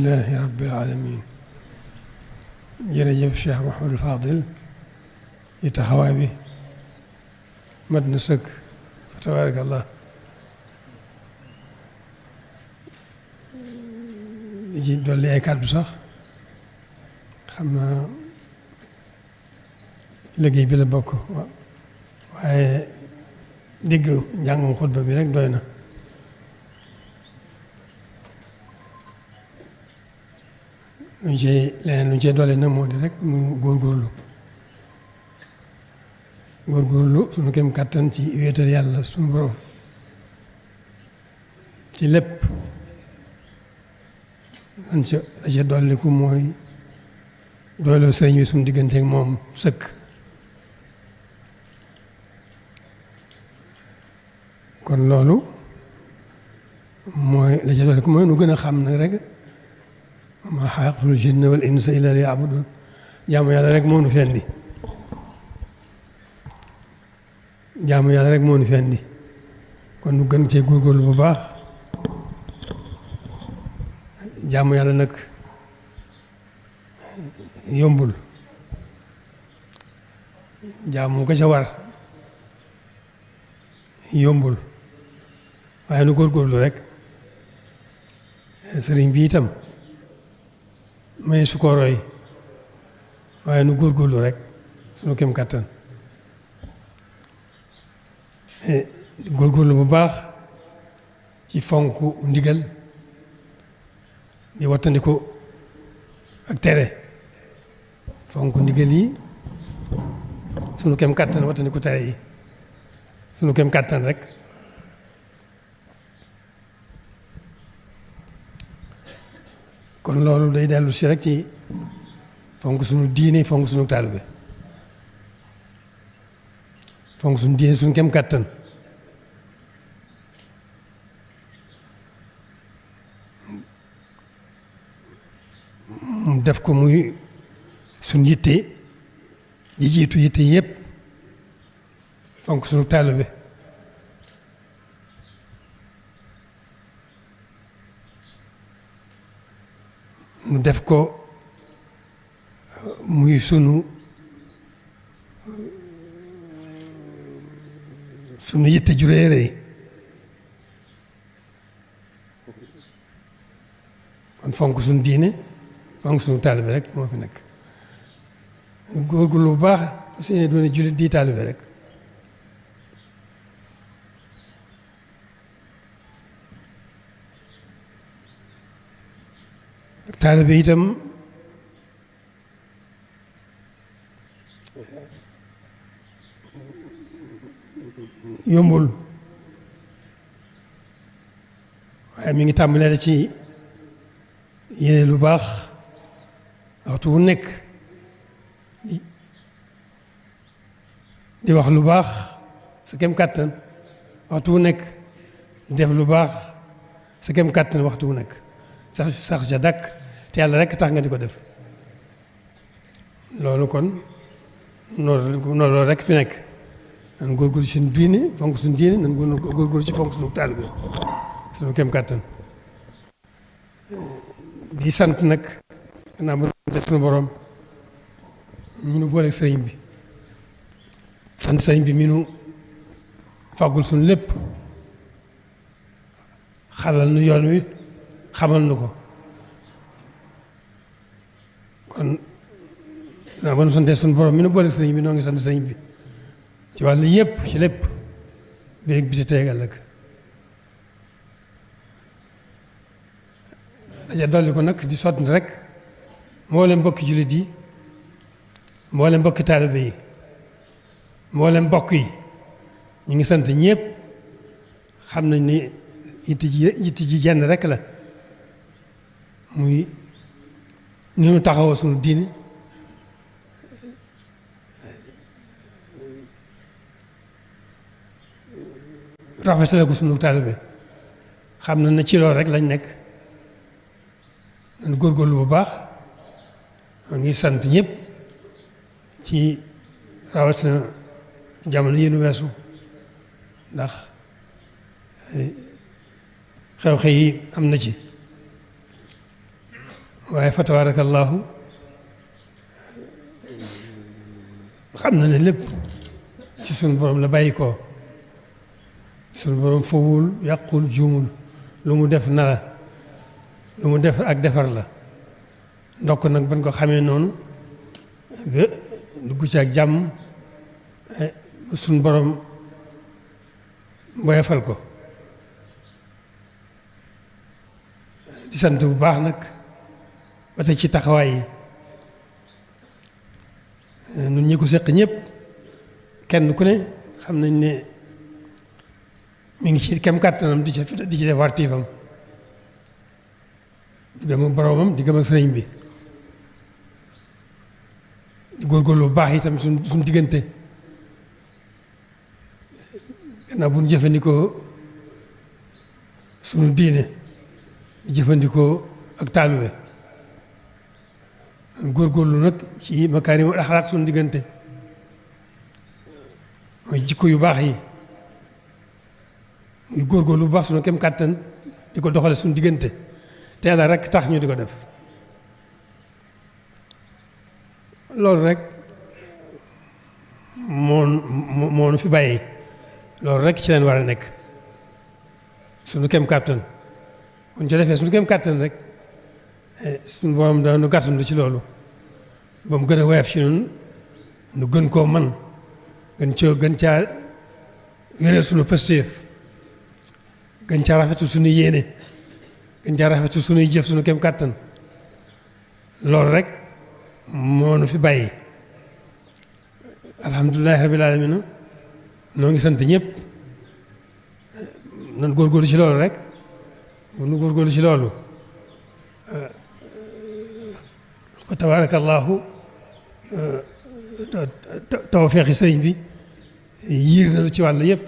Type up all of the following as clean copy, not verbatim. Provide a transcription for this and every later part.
alhamdulilahi rabbil alamin jërëjëf Cheikh Mouhamadou Fadil yi taxawaay bi mat na sëkk fa tabarakallah li ci dolli ay kàddu sax xam naa liggéey bi la bokk waaye dégg njàngum xutba bi rek doy na luñ cee leneen luñ cee dolli nag moo di rek mu góorgóorlu suñu kem kàttan ci wéetal yàlla suñu borom ci lépp lan ca la ca dolliku mooy doyloo sëriñ bi suñu digganteek moom sëkk kon loolu mooy la ca dolliku mooy nu gën a xam nag rek ma xalaqtul jinna wal insa illa liya'budun jaamu yàlla rek moo nu fi indi jaamu yàlla rek moo nu fi indi kon nu gën cee góorgóorlu bu baax jaamu yàlla nag yombul jaamu ko ca war yombul waaye nu góorgóorlu rek sëriñ bi itam ma ne su ko roy waaye nu góorgóorlu rek sunu kem kàttan góorgóorlu bu baax ci fonk ndigal di wattandiku ak tere fonk ndigal yi sunu kem kàttan wattandiku tere yi sunu kem kàttan rek kon loolu day dellu si rek ci fonk sunu diine fonk sunu taalibe fonk sunu diine sunu kem kàttan mu def ko muy sunu yitte ji jiitu yitte yépp fonk sunu taalibe mu def ko muy sunu yitte ju rëy rëy kon fonk sunu diine fonk sunu taalibe rek moo fi nekk góorgóorlu bu baax su ne doon jullit di taalibe rek taalibe itam yombul waaye mi ngi tàmbalee ci yéene lu baax waxtu wu nekk di wax lu baax sa kem kàttan waxtu wu nekk def lu baax sa kem kàttan waxtu wu nekk sax ca dàkk te yàlla rek tax nga di ko def loolu kon loolu rek fi nekk nan góorgóorlu ci suñu diine fonk suñu diine nan góorgóorlu ci fonk suñu taalibe suñu kem kàttan di sant nag gannaaw bu sant suñu borom ñu nu booleeg sëriñ bi sant sëriñ bi mi nu fàggul suñu lépp xalal nu yoon wi xamal nu ko kon gannaaw bu nu santee suñu borom mi nu booleeg sëriñ bi noo ngi sant sëriñ bi ci wàllu yëpp ci lépp bi rek bi ci teegal ak daja dolli ko nag di sotti rek mboolem mbokki jullit yi mboolem mbokki taalibe yi mboolem mbokk yi ñu ngi sant ñëpp xam nañ ni yitti ji jenn rek la muy ni ñu taxawoo suñu diine rafetale ko suñu taalibe xam na ne ci loolu rek lañ nekk nañ góorgóorlu bu baax maa ngi sant ñëpp ci rawatina jamono yi nu weesu ndax xew-xew yi am na ci waaye fa tabaarakallaahu xam na ne lépp ci sunu borom la bàyyi ko sunu borom fowul yàqul juumul lu mu def nara lu mu def ak defar la ndokk nag ban ko xamee noonu ba dugg ci ak jàmm sunu borom boyefal ko di sant bu baax nag ba tey ci taxawaay yi nun ñi ko seq ñëpp kenn ku ne xam nañ ne mi ngi ci kem kàttanam di ci def wartiifam di gëm ak boroomam di gëm ak sëriñ bi di góorgóorlu bu baax itam suñ diggante gannaaw bu ñu jëfandikoo suñu diine di jëfandikoo ak taalube góorgóorlu nag ci makaarimul axlaaq suñu diggante mooy jikko yu baax yi muy góorgóorlu bu baax suñu kem kàttan di ko doxale suñu diggante te Yàlla rek tax ñu di ko def loolu rek moo nu fi bàyyi loolu rek ci leen war a nekk suñu kem kàttan buñ ca defee suñu kem kàttan rek suñu borom daanu gàttandu ci loolu ba mu gën a woyof ci ñun nu gën koo man gën caa wéral suñu pëstéef gën caa rafetu suñu yéene gën caa rafetu suñuy jëf suñu kem kàttan loolu rek moo nu fi bàyyi alhamdulilahi rabbil alamin noo ngi sant ñëpp nan góorgóorlu ci loolu rek bu nu góorgóorlu ci loolu fa tabarakallahu tawfeexi sëriñ bi yiir na lu ci wàll yëpp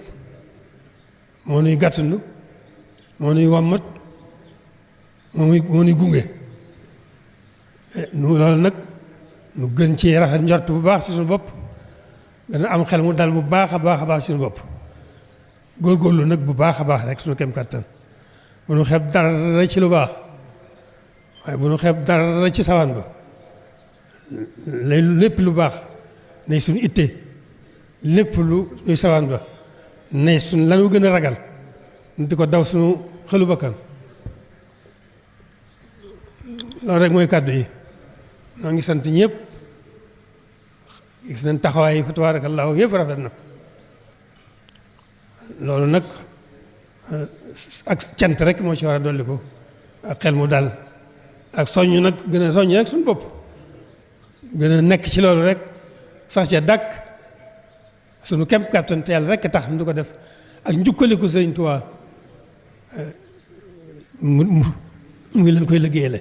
moo nuy gàttandu moo nuy wàmmat moo nuy gunge nu loolu nag nu gën ci rafet njort bu baax ci suñu bopp gën a am xel mu dal bu baax a baax a baax ci suñu bopp góorgóorlu nag bu baax a baax rek suñu kem kàttan bu nu xeeb dara ci lu baax waaye bu nu xeeb dara ci sawaan ba lépp lu baax nay suñu itte lépp lu luy sawaan ba nay suñ lanu gën a ragal di ko daw suñu xelu bakkan loolu rek mooy kàddu yi noo ngi sant ñëpp gis nañ taxawaay fa tabaarakallaahu yëpp rafet na loolu nag ak cant rek moo ci war a dolli ko ak xel mu dal ak soññ nag gën a soññ rek suñu bopp gën a nekk ci loolu rek sax ca dàkk suñu kem kàttan te Yàlla rek tax ñu ko def ak njukkaliku Sëriñ Tuubaa mu ngi leen koy liggéeyale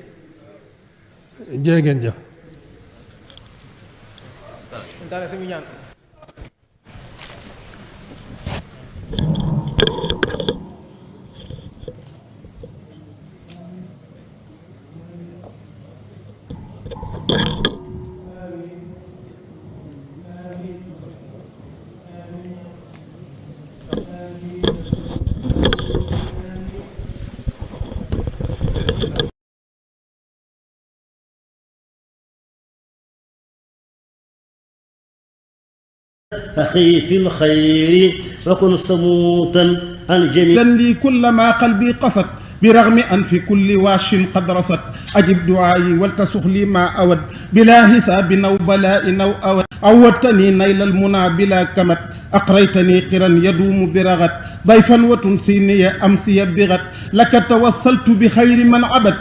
jërë ngeen jëf أخي في الخير وكن صموتا عن جميع لي كل ما قلبي قصد برغم أن في كل واش قد رصد أجب دعائي ولتسخ لي ما أود بلا حساب أو بلاء أو أود عودتني نيل المنى بلا كمت أقريتني قرا يدوم برغد ضيفا وتنسيني أمسي بغد لك توسلت بخير من عبد